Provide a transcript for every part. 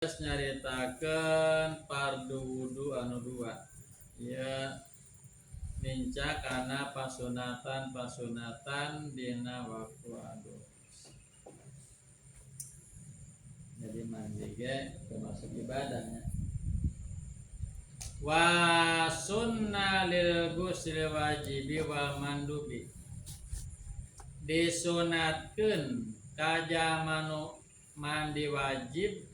Nyaritakeun fardu wudu anu dua. Ieu nincak kana pasunatan-pasunatan dina waktu adus. Jadi mandi ge termasuk ibadahnya. Wa sunna lil ghusli wajibi wal mandubi. Disunatkeun ka jalma nu mandi wajib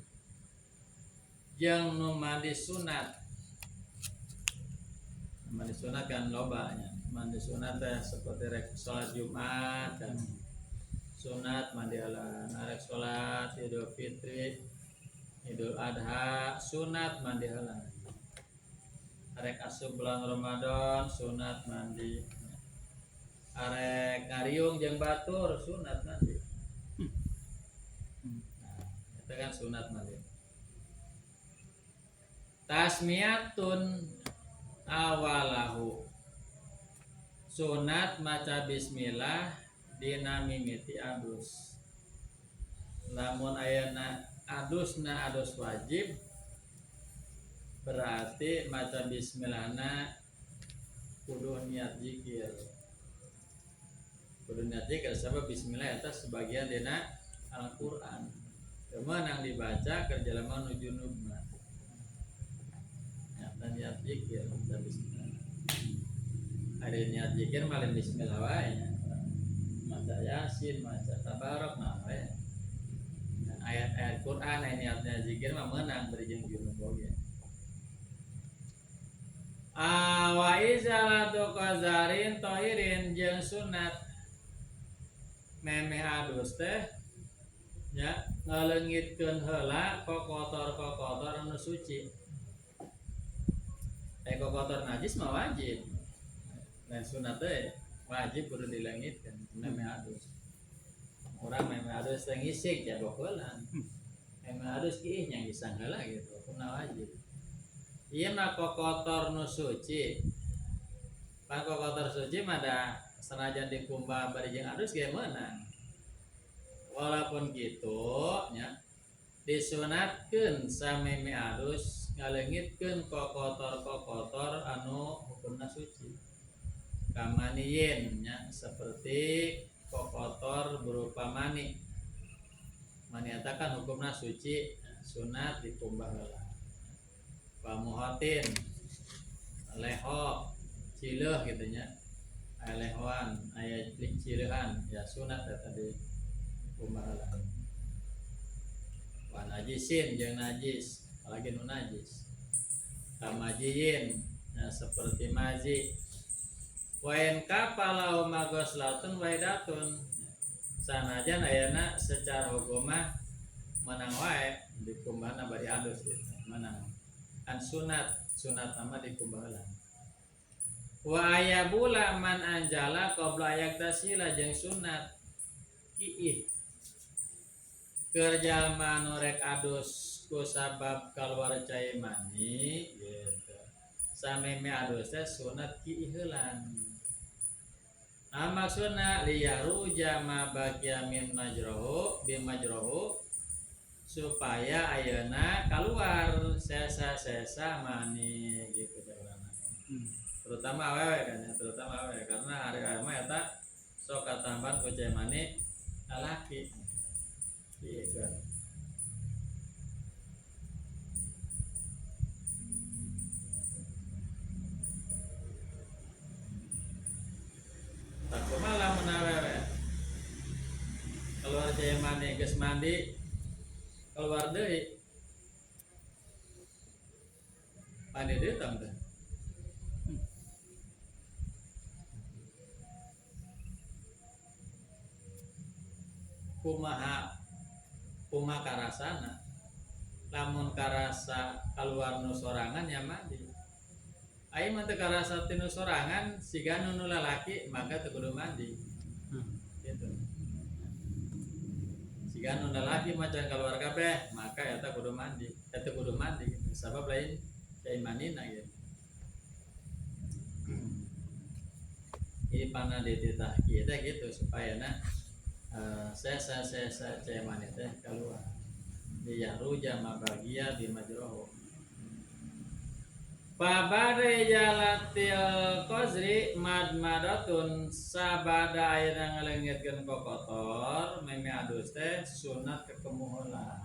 jeung nu mandi sunat. Mandi sunat kan loba nya. Mandi sunat teh seperti rek salat Jumat kan. Sunat mandi heula, rek salat Idul Fitri, Idul Adha, sunat mandi heula. Arek asup bulan Ramadan sunat mandi. Arek ngariung jeung batur sunat mandi. Nah, itu kan sunat mandi. Tasmiyatun awalahu. Sunat maca bismillah dina mimiti adus. Lamun ayeuna adusna adus wajib, berarti maca bismillahna kudu niat zikir. Kudu niat zikir sebab bismillah eta sebagian dina Al-Qur'an. Teu meunang dibaca keur jelema nu junub mah. Nyata niat zikir maca bismillah. Ari niat zikir mah lain bismillah wae nya. Maca Yasin, maca Tabarok mah wae. Nah, ayat-ayat Quran aya niatnya zikir mah meunang beri jeung junub oge. Wa izalatu qazarin tohirin jeung sunat memeh adus teh nya ngaleungitkeun heula kokotor-kokotor anu suci. Kokotor najis mah wajib. Lain sunat teh wajib kudu dileungitkeun memeh adus. Urang memeh adus teh ngisik ya bokolan. Memeh adus kiih nya ngisang heula gitu, hukumna wajib. Ieu mah kokotor nu suci. Pan kokotor suci mah da sanajan dikumbah bari jeung adus ge meunang. Walaupun gitu nya disunatkeun sameme adus ngaleungitkeun kokotor-kokotor anu hukumna suci. Kamaniyin nya seperti kokotor berupa mani. Mani eta kan hukumna suci, sunat dikumbah heula. Pamuhatin leho cileuh gitu nya, aya lehoan, aya cileuhan ya sunat eta dikumbah heula. Wa najisin jeung najis, apalagi nu najis. Kamajiyin ya seperti mazi. Wa in kafalahu magoslatun waidatun. Sanajan ayana secara hukum mah menang wae dikumbahna bari adus gitu, menang. Kan sunat, sunat mah dikumbah heula. Wa ayabula man anjala qabla ayaktasila jeung sunat kiih. Keur jalma nu rek adus ku sabab kaluar cai mani gitu. Sameme adus teh sunat kiih heulan. Nah, maksudna liyaruja ma baqiya min majrohu bi majrohu supaya ayeuna keluar sesa-sesa mani gitu urang. Terutama awewe kan ya, terutama awewe karena ari awewe mah eta sok katambahan ku cai mani lalaki. Gitu. Tak kumaha lamun awewe keluar cai mani geus mandi keluar deui mandi deui tong teh. Kumaha kumaha karasana lamun karasa keluar nu sorangan ya mandi. Aya mah teu karasa ti nu sorangan siga nu lalaki maka teu kudu mandi. Gitu. Siga nu lalaki mah can keluar kabeh maka eta kudu mandi. Eta kudu mandi gitu. Sabab lain cai manina gitu. Ini panah dititah kita gitu supaya na sesa-sesa cai mani teh keluar. Liyahruja ma bagiya bimajrohu. Fabare jalatil qazri madmadatun sabada ayeuna ngaleungitkeun kokotor meme adus teh sunat kekemuheula.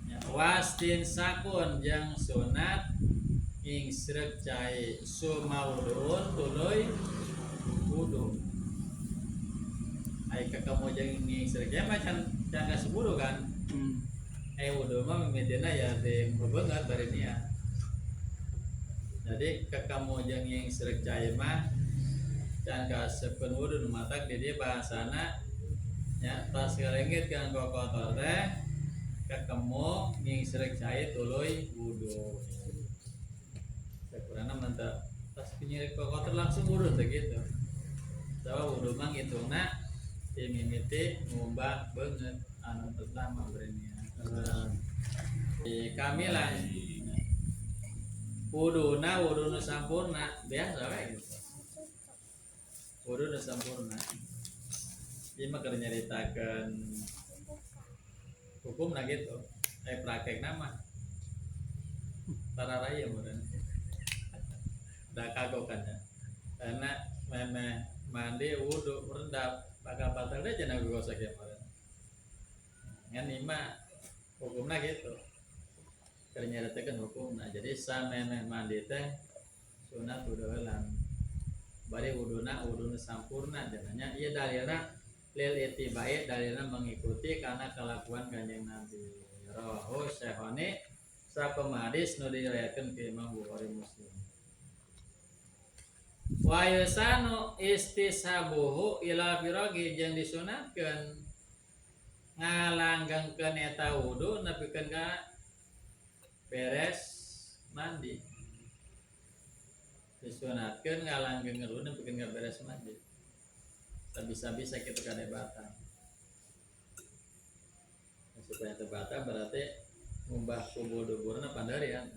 Ya, wastin sakun jeung sunat ingsreuk cai sumawuduun tuluy wudu. Ai kekemu jeung ngingsreuk ya mah can can geus wudu kan. Wudu mah mimitina ya di beungeut bari niat. Jadi kekemu jeung ngingsreuk cai mah can kaasepkeun wudu nu matak di dieu bahasana nya tas ngaleungit kan kokotor teh kekemu ngingsreuk cai tuluy wudu. Sakurangna mah teu tas nyirik kokotor langsung wudu teh gitu. Sabab wudu mah ngitungna ti mimiti ngumbah beungeut anu pertama bari niat. Kamilan wuduna wudu nu sampurna biasa we gitu. Wudu nu sampurna. Ieu mah keur nyaritakeun hukumna gitu. Praktekna mah tararaya meureun. Da kagok kan ya. Karena memeh mandi wudu rendap bakal batal deui cenah gosok ge meureun. Ngan ieu mah hukumna gitu. Keur nyaritakeun hukumna. Jadi samemeh mandi teh sunat wudu heula. Bari wuduna wudu nu sampurna cenah ieu dalilna lil ittibai dalilna mengikuti karena kelakuan Kanjeng Nabi. Rawahu Syekhani sakumaha hadis nu diriwayatkeun ku Imam Bukhari Muslim. Wa yusanu istishabuhu ila firagi jeung disunatkeun ngalanggengkeun eta wudu nepikeun ka beres mandi. Disunatkeun ngalanggengkeun wudu nepikeun ka beres mandi. Sabisa-bisa kitu kade batal. Supaya teu batal berarti ngumbah kubul duburna pandarian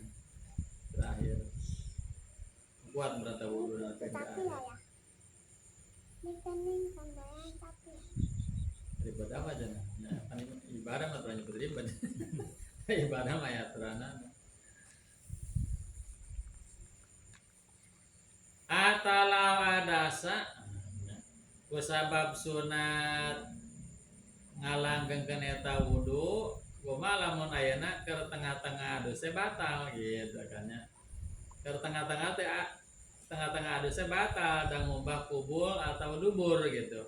terakhir. Kuat berarti wudu Itu nepikeun ka tapi akhir. ya ya. Ini kening tambahan tapi. Ribet apa aja nah? Ya, kan ibadah mah terlalu nyebut ribet. Ibadah mah ya aturanna. Atalau adasa kusabab sunat ngalanggengkeun eta wudu kumaha lamun ayeuna keur tengah-tengah adus teh batal gitu kan ya. Keur tengah-tengah teh tengah-tengah adus teh batal da ngumbah kubul atau dubur gitu.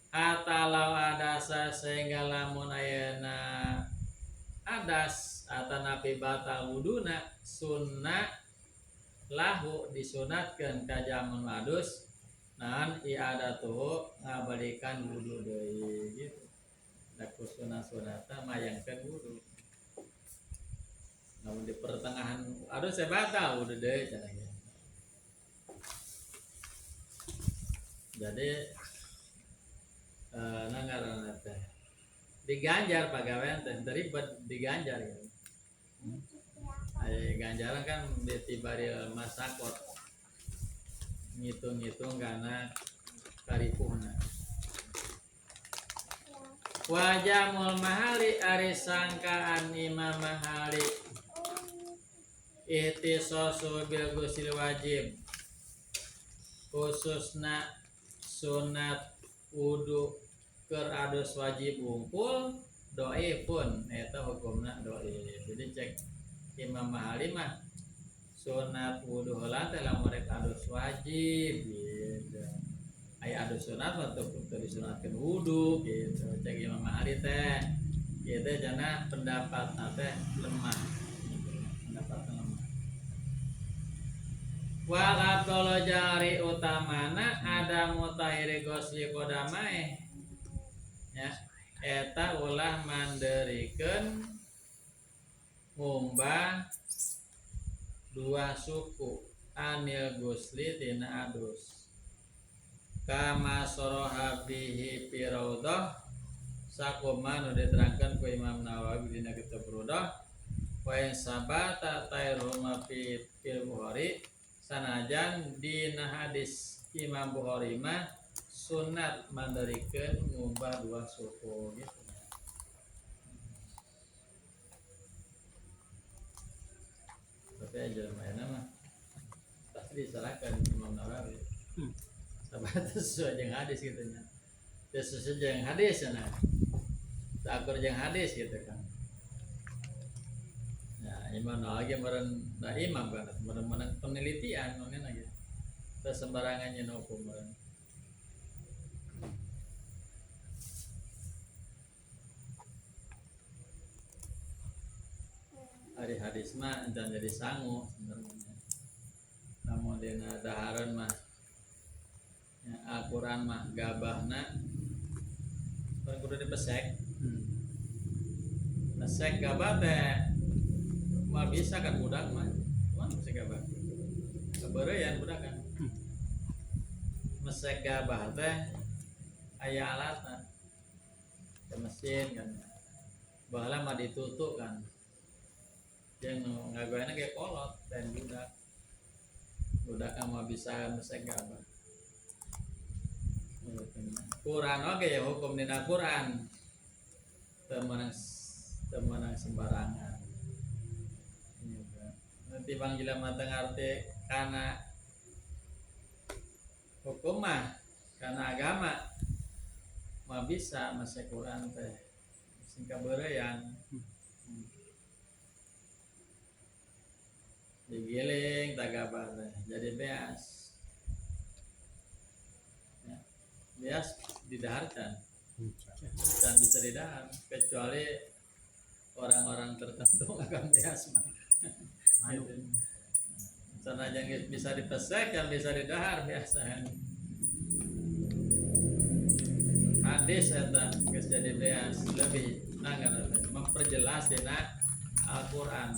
Atalau adasa sehingga lamun ayeuna adas atanapi batal wuduna sunnah lahu disunatkeun ka jamun adus naon i'adatuhu ngabalikan wudu deui gitu. Da ku sunah-sunatna mayangkeun wudu. Namun di pertengahan adus teh batal wudu deui cenah ge. Jadi ngaranna teh diganjar pagawean teh ribet diganjar gitu. Ai ganjaran kan ditibaril masakot ngitung-ngitung karena karipuhna. Wajamul mahali ari sangkaan imam mahali ihtisasu bil ghusl wajib khususna sunat wudu keur adus wajib wungkul dhaifun eta hukumna dhaif. Jadi cek Imam Mahali mah sunat wudu heula teh lamun rek adus wajib gitu. Aya adus sunat mah teu disunatkeun wudu gitu. Cek Imam Mahali teh kieu teh cenah pendapatna teh lemah. Pendapatna lemah. Wal abdul jari utamana ada mutahiri ghusli qadamae. Ya, eta ulah manderikeun ngumbah dua suku anil ghusli tina adus. Kama soroha bihi fi raudhah sakuma nu diterangkeun ku Imam Nawawi dina kitab Raudhah wa in sabata tairuhuma fi fil Bukhari sanajan dina hadis Imam Bukhari mah sunat manderikeun ngumbah dua suku gitu. Tapi jelema ayeuna mah pasti disalahkan Imam Nawawi. Sabab teu sesuai jeung hadis gitu nya. Teu sesuai jeung hadis cenah. Teu akur jeung hadis gitu kan. Nah, Imam Nawawi meureun da imam kan, meureun menang penelitian meureun lagi. Teu sembarangan nyeun hukum meureun. Ari hadis mah encan jadi sangu sebenarnya. Namun dina dahareun mah ya, Al-Qur'an mah gabahna kan kudu dipesek. Pesek gabah teh mah bisa kan budak mah. Cuman pesek gabah. Kebeureuyan budak kan. Mesek gabah teh aya alatna. Ke mesin kan. Baheula mah ditutuk kan. Jeung nu ngagoena ge kolot dan budak. Budak mah bisa mesek gabah. Quran oge ya hukum dina Quran. Teu meunang sembarangan. Nanti bang jelema teu ngarti kana hukum mah, kana agama mah bisa mesek Quran teh sing kabeureuyan. Digiling tagabah teh jadi beas. Ya, beas didaharkan. Dan bisa didahar kecuali orang-orang tertentu akan beas mah. Gitu. Sanajan geus bisa dipesek yang bisa didahar biasa. Hadis eta geus jadi beas lebih nanggar eta memperjelas dina Al-Qur'an.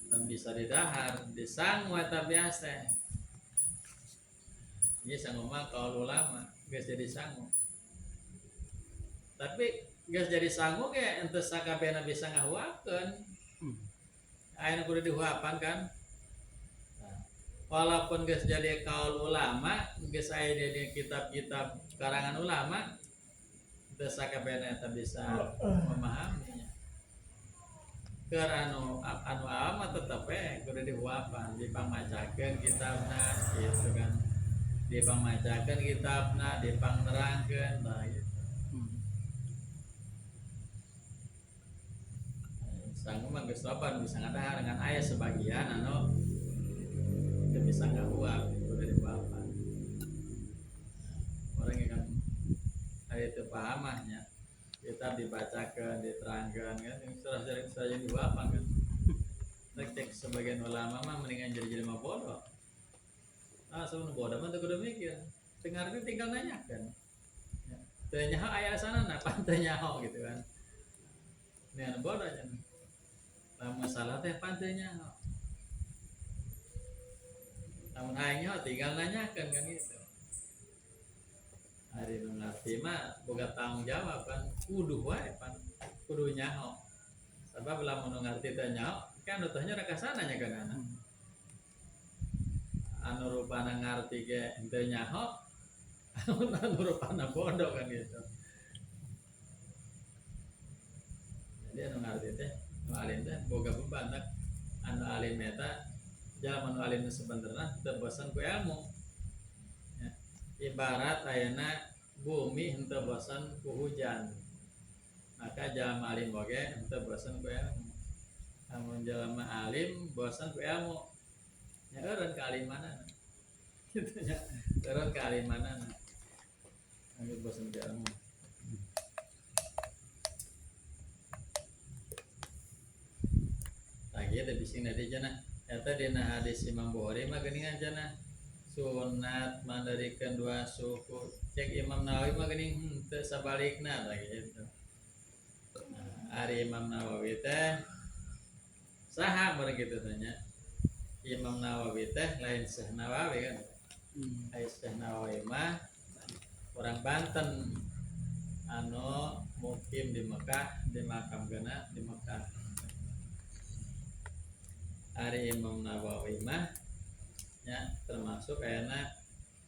Dan bisa didahar disangu eta biasa. Ieu sangu mah kaul ulama geus jadi sangu. Tapi geus jadi sangu ge henteu sakabehna bisa ngahuapkeun. Aya nu kudu dihuapan kan. Nah, walaupun geus jadi kaul ulama, geus aya di kitab-kitab karangan ulama, henteu sakabehna eta bisa memahaminya. Keur anu awam mah tetep we kudu dihuapan, dipangmacakeun kitabna gitu kan. Dipangmacakeun kitabna, dipangnerangkeun tah gitu. Sangu mah geus loba bisa ngadahar dengan aya sebagian anu teu bisa ngahuap kudu dihuapan. Orang yang kan aya teu paham mah nya. Kitab dibacakeun, diterangkeun kan surah surah dihuapan kan. Rek cek sebagian ulama mah mendingan jadi jelema bodoh. Ah, samun bodoh mah teu kudu mikir. Teu ngarti tinggal nanyakeun. Ya. Teu nyaho aya asanana, pan teu nyaho gitu kan. Ini anu bodoh nya. Lamun salah teh pan teu nyaho. Lamun hayang nyaho tinggal nanyakeun kan gitu. Ari nu ngarti mah boga tanggung jawab kan kudu wae pan kudu nyaho. Sabab lamun nu ngarti teh nyaho kan nu teh nya rakasana nya kan anak. Anu rupana ngarti ge henteu nyaho, anu rupana bodoh kan gitu. Jadi anu ngarti teh nu alim teh boga beban tak anu alim eta jalma nu alim sebenarna teu bosan ku ilmu. Ya. Ibarat ayeuna bumi henteu bosan ku hujan. Maka jalma alim oge henteu bosan ku ilmu. Lamun jalma alim bosan ku ilmu, nya eureun kaalimanana. Kitu nya, eureun kaalimanana. Anu bosan ku ilmu. Tah kieu teh bising tadi cenah. Eta dina hadis Imam Bukhari mah geuningan cenah. Sunat mandarikeun dua suku. Cek Imam Nawawi mah geuning henteu sabalikna tah kitu. Nah, ari Imam Nawawi teh saha meureun kitu teh nya. Imam Nawawi teh lain Syekh Nawawi kan. Ai Syekh Nawawi mah orang Banten anu mukim di Mekah, dimakamkeunna di Mekah. Ari Imam Nawawi mah nya termasuk ayana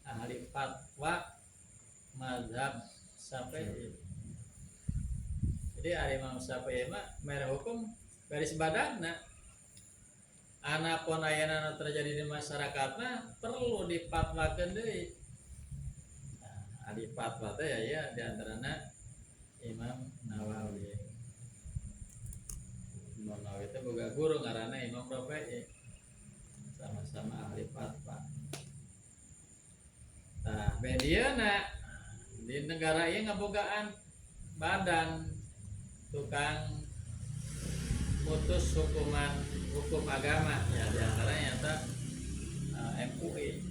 ahli fatwa mazhab Syafi'i. Jadi ari Imam Syafi'i mah mere hukum garis badanna. Anapun ayana nu terjadi di masyarakat mah perlu dipatwakeun deui. Nah, ari fatwa teh ya di antarana Imam Nawawi. Imam Nawawi itu boga guru ngaranna Imam Rafi'i. Sama-sama ahli fatwa. Nah, bedieuna di negara ieu ngabogaan badan tukang mutus hukuman hukum agama ya, diantaranya eta MUI,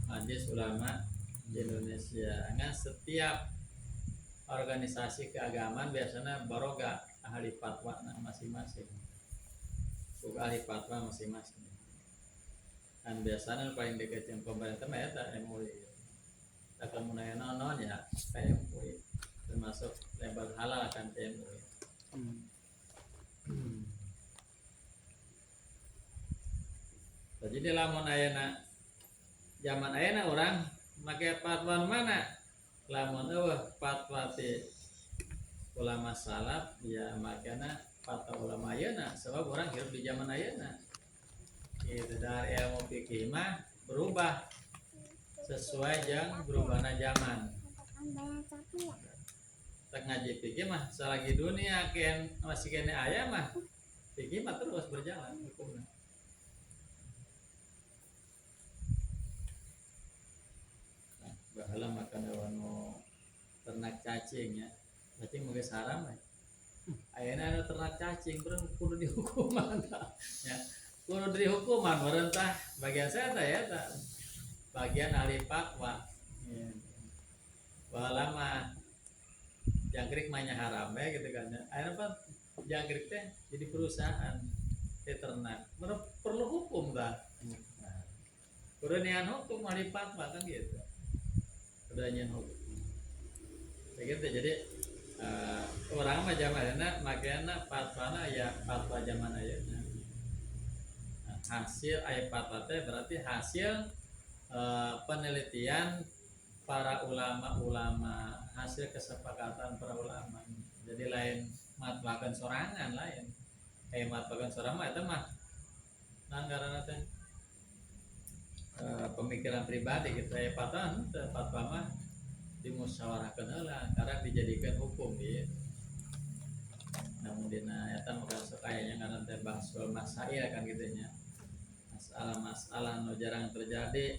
Majelis Ulama Indonesia. Ngan setiap organisasi keagamaan biasanya baroga ahli fatwa masing-masing, boga ahli fatwa masing-masing. Kan biasanya paling dekat yang pemerintah mah eta MUI. Tak kamu nanya non ya MUI, termasuk label halal kan MUI. Jadi lamun ayeuna zaman ayeuna urang make fatwa mana? Lamun eueuh fatwa ti ulama salaf ya makana fatwa ulama ayeuna, sebab orang hidup di zaman ayeuna. Itu dari ilmu fikih mah berubah sesuai jeung berubahna zaman. Tak ngaji fikih mah selagi dunia ken masih kene aya mah fikih mah terus berjalan hukumna. Nah, baheula makan nu ternak cacing ya. Cacing mah geus haram ya. Ayeuna anu ternak cacing beureum kudu dihukuman tah. Ya. Kudu dihukuman meureun tah bagian saya tah ya tah. Bagian ahli fatwa. Ya. Baheula mah jangkrik mah nya haram ya gitu kan ya. Ayeuna pan jangkrik teh jadi perusahaan teh ternak. Meureun perlu hukum tah. Nah, kudu nian hukum ahli fatwa kan gitu. Kudu nyian hukum. Kayak gitu jadi orang mah zamanna makena fatwana ya fatwa zaman ayeuna. Nah, hasil aya fatwa teh berarti hasil penelitian para ulama-ulama, hasil kesepakatan para ulama. Jadi lain matwakeun sorangan lain. Kayak matwakeun sorangan mah eta mah naon ngaranna teh? Pemikiran pribadi gitu. Aya fatwa henteu, fatwa mah dimusyawarahkeun heula karena dijadikan hukum gitu. Namun dina eta mah sok aya nya ngaran teh bahsul masail kan gitu nya. Masalah-masalah nu jarang terjadi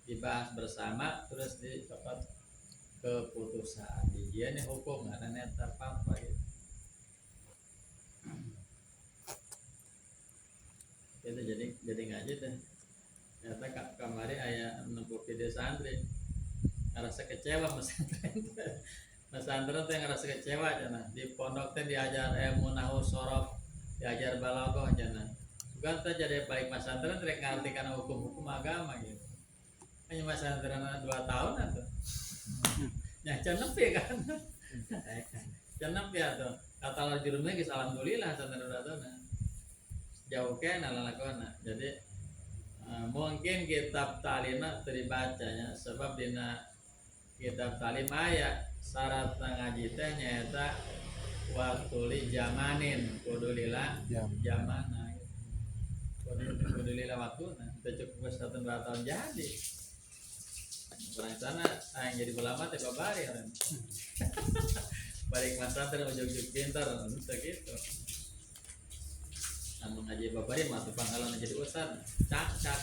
dibahas bersama terus dicopot keputusan. Dia nih hukum ngaranna eta fatwa gitu. Itu jadi ngaji teh. Ternyata kamari aya nempuh video santri ngerasa kecewa pesantren teh. Pesantren teh ngerasa kecewa cenah. Di pondok teh diajar ilmu nahwu sorof, diajar balaghah cenah. Sugan teh jadi balik pesantren rek ngarti kana hukum-hukum agama gitu. Hanya pesantren 2 tahun atuh. Ya can nepi kan. Can nepi atuh. Kata la jurumnya geus alhamdulillah pesantren 2 tahun. Jauh keneh lalakonna. Jadi mungkin kitab ta'limna teu dibacanya sebab dina kitab ta'lim aya syarat ngaji teh nyaeta waktu li jamanin kudu lila jamana kudu lila waktuna teu cukup 1 2 tahun jadi kurang sana yang jadi ulama teh babari kan. Balik masa teh ujug-ujug pintar teu kitu. Namun ngaji babari mah teu panggalan jadi ustad cak-cak.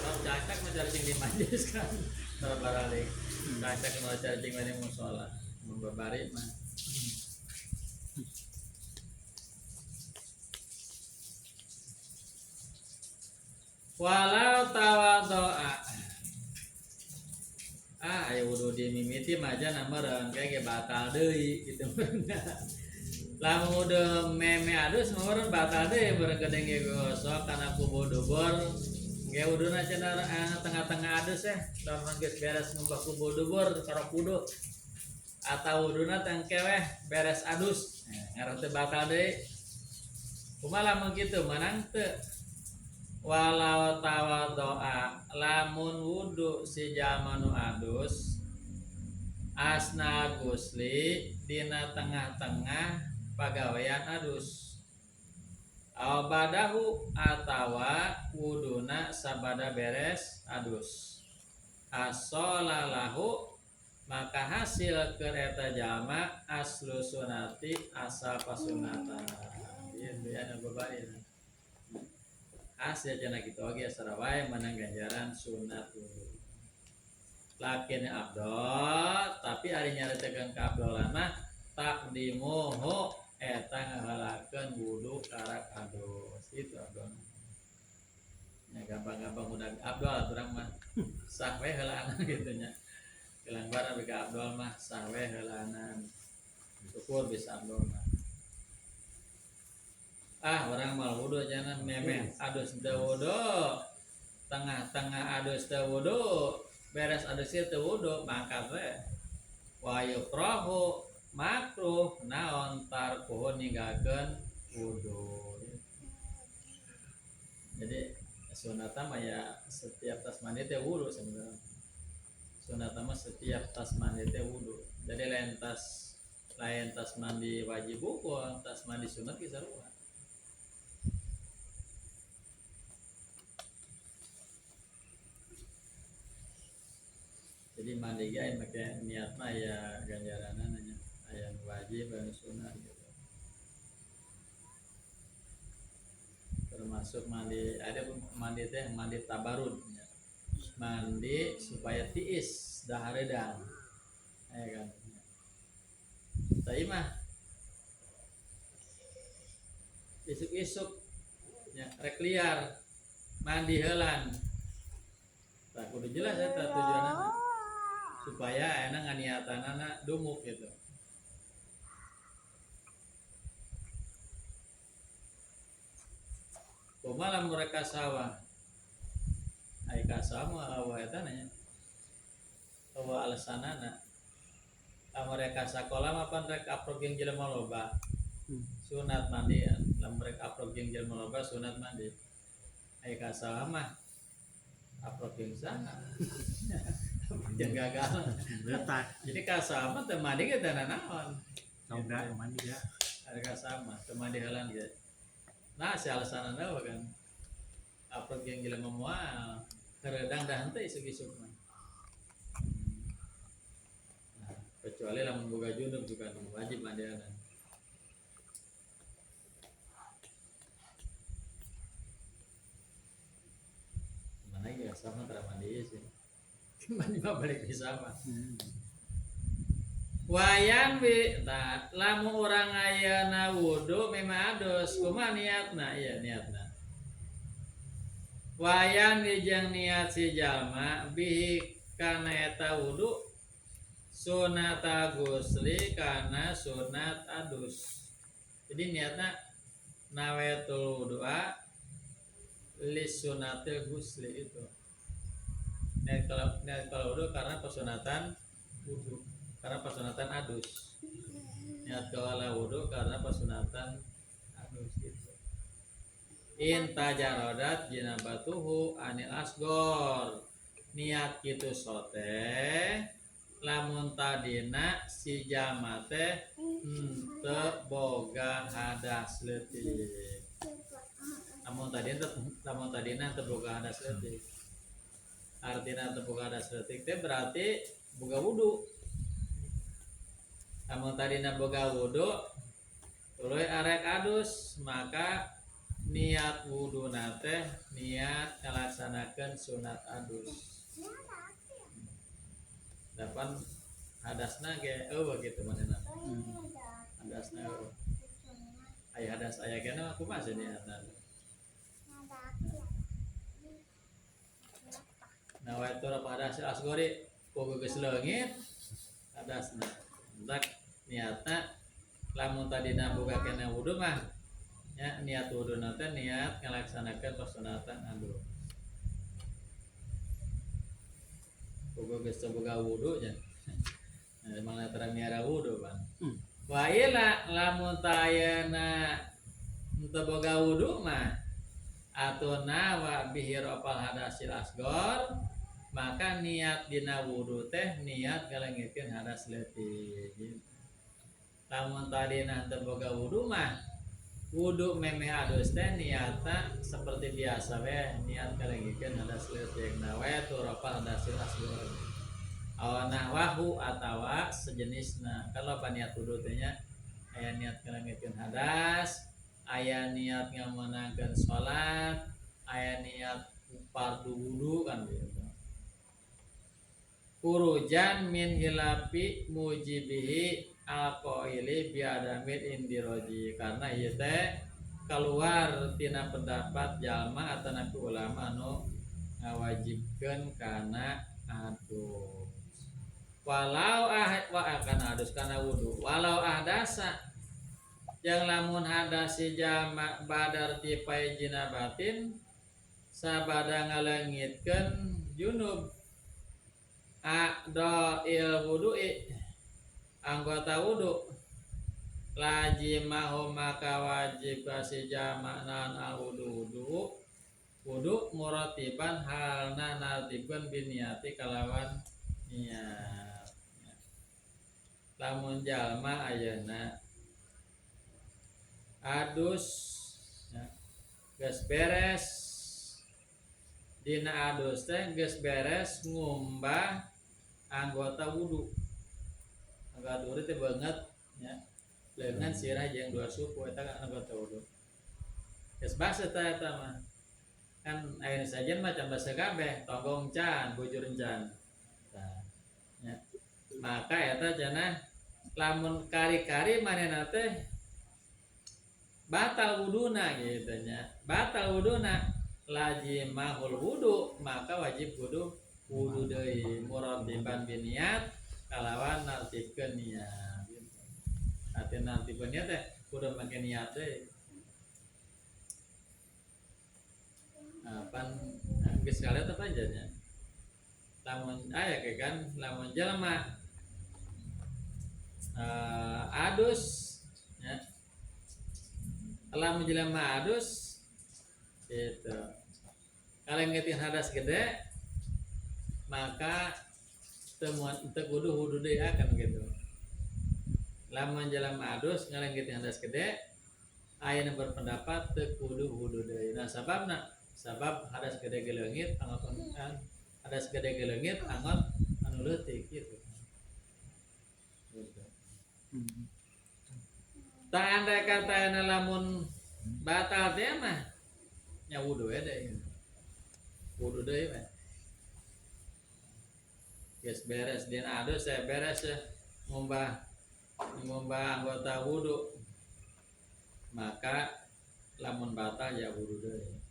Sebab cak-cak mah cacing di majlis kan. Terus baralik. Cak-cak mah cacing di musola. Mun babari mah. Walau tawaddoa. Ah, aya wudu di mimiti mah jana meureun kayak ge batal deui gitu. Lamun udah meme adus mah meureun batal deui meureun geuning ge gosok kana kubu dubur. Ge wuduna cenah tengah-tengah adus ya, lamun geus beres ngumbah kubu dubur karok wudu. Atau wuduna teh engke weh beres adus. Ngarah teh batal deui. Kumaha lamun kitu manang teu? Walau tawaddoa lamun wudu si jalma nu adus Asna gusli dina tengah-tengah pagawean adus. Aw badahu atawa wuduna sabada beres adus. Hasolalahu maka hasil keur eta jalma aslu sunati asal pasunatan. Ieu aya babain. Hasil cenah kitu oge sarawae menang ganjaran sunat wudu. Lakin abdol tapi ari nyaritakeun ka abdolan mah takdimuhu eta ngaheulakeun wudu karak adus. Itu abdol. Nya gampang-gampang udah abdol urang mah sah we heulaanan kitu nya. Gelang bara ka abdol mah sah we heulaanan. Syukur bisa abdol mah. Ah orang mal wudu jangan memeh adus teu wudu. Tengah-tengah adus teu wudu, beres adus teu wudu mangkat we. Wa yukrahu makruh naon tarkuhu ninggalkeun wudu. Jadi sunat mah ya setiap tas mandi teh wudu sebenarnya. Sunat mah setiap tas mandi teh wudu. Jadi lain tas mandi wajib hukum, tas mandi sunat ge sarua. Jadi mandi ge make niat mah ya ganjaranna nya aya nu wajib aya nu sunat gitu. Termasuk mandi ada mandi teh mandi tabarud nya. Mandi supaya tiis dahareudang. Ya kan. Tadi mah isuk-isuk nya rek liar mandi heulan. Tah kudu jelas eta tujuanna. Supaya enak nganiatanana dumuk gitu. Kumaha lamun rek ka sawah? Ai ka sawah mah eueuh eta nya. Eueuh alesanana. Lamun rek ka sakola mah pan rek aprok jeung jelema loba. Sunat mandi lamun rek aprok jeung jelema loba sunat mandi. Ai ka sawah mah aprok jeung saha? Jeung gagal. Letak. Jadi kasama teu mandi ge teu nanaon. Udah mandi ya. Ada kasama teu mandi heulan ge. Nah, si alasanana kan. Aprok jeung jelema moal karedang dah henteu isuk-isuk mah. Nah, kecuali lamun boga junub juga wajib mandianan. Mana ge sama tara mandi sih. Mandi mah balik di sama. Wayan wi tah lamun urang ayeuna wudu mimah adus kumaha niatna? Iya niatna. Wayan wi jeung niat si jalma bihi kana eta wudu sunat gusli kana sunat adus. Jadi niatna nawaitul wudu'a li sunatil gusli itu. Niat kalau wudu karena pesunatan wudu, karena pesunatan adus. Niat kalau wudu karena pesunatan adus itu. In tajarodat jinabatuhu anil asgor. Niat kitu sote lamun tadina si jalma teh henteu boga hadas leutik. Lamun tadina teu boga hadas leutik. Artina teu boga hadas leutik teh berarti boga wudu. Lamun tadina boga wudu tuluy arek adus maka niat wuduna teh niat ngalaksanakeun sunat adus. Dapan hadasna ge eueuh kitu manehna. Hadasna eueuh. Aya hadas aya ge mah kumaha sih niatna. Nah, wa itu pada hasil asgori pogo geus leungit hadasna. Entak niatna lamun tadina boga keneh wudu mah nya niat wuduna teh niat ngalaksanakeun pasunatan adus. Pogo geus teu boga wudu nya. Nah, emang tara miara wudu pan. Wa ila lamun tayana teu boga wudu mah atau nawa bihir opal hadasil asgor Maka niat dina wudu teh niat ngaleungitkeun hadas leutik gitu. Lamun tadina teu boga wudu mah, wudu memeh adus teh niatna seperti biasa we, niat ngaleungitkeun hadas leutik, nawaitu raf'al hadasil asghar aw nahwahu atawa sejenisna. Kalau apa niat wudu teh nya, aya niat ngaleungitkeun hadas, aya niat ngameunangkeun salat, aya niat fardu wudu kan gitu. Khurujan min khilafi mujibihi alqaili biadamil indiroji, karena ieu teh keluar tina pendapat jalma atau nabi ulama anu ngawajibkeun kana adus. Walau ah wa kana adus kana wudu, walau ahdasa yang lamun hadas si jalma badar tipai jinabatin sabada ngaleungitkeun junub a'dha'il wudu'i anggota wudu, lazimahu maka wajib kasi jama naon al wudu wudu wudu muratiban halna nartibkeun biniati kalawan niat. Lamun jalma ayeuna adus ya, geus beres dina adus teh geus beres ngumbah anggota wudu, anggota wudu teh banget ya, leungeun, sirah jeung dua suku, eta kan anggota wudu. Geus baseuh teh eta mah kan, aya sajen mah can baseuh kabeh, tonggong can, bujur can. Tah ya, maka eta cenah lamun kari-kari manehna teh batal wuduna gitu nya, batal wuduna, lazimahul wudu, maka wajib wudu wudu deui muratiban biniat kalawan nartibkeun niat gitu. Artinya nartibkeun niat teh kudu make niat teh. Nah, pan geus kalian apa aja nya, lamun aya ke kan lamun jelema adus ya, lamun jelema adus gitu kalau ngetin hadas gede maka temuan teu kudu wudu deui akan gitu. Lamun jelema adus ngalengketin hadas gede, aya nu berpendapat teu kudu wudu deui. Nah, sababna sabab hadas gede ge leungit angot, hadas gede ge leungit angot anu leutik gitu gitu. Tak andai kata aya lamun batal teh mah nya wudu we deui gitu. Wudu deui we. Geus beres dina adus saya beres ya ngumbah ngumbah anggota wudu, maka lamun batal ya wudu deui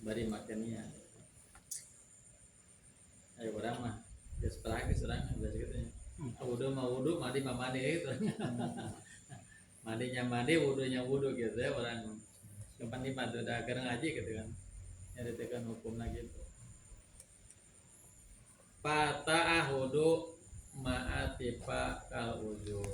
bari make niat. Ayo urang mah geus praktis, urang biasa gitu ya. Wudu mah wudu, mandi mah mandi gitu. Mandinya mandi, wudunya wudu gitu ya orang. Kapan di mah udah keur ngaji gitu kan, nyaritakeun hukumna gitu. Pata'ahudu ma'atifa kal ujur.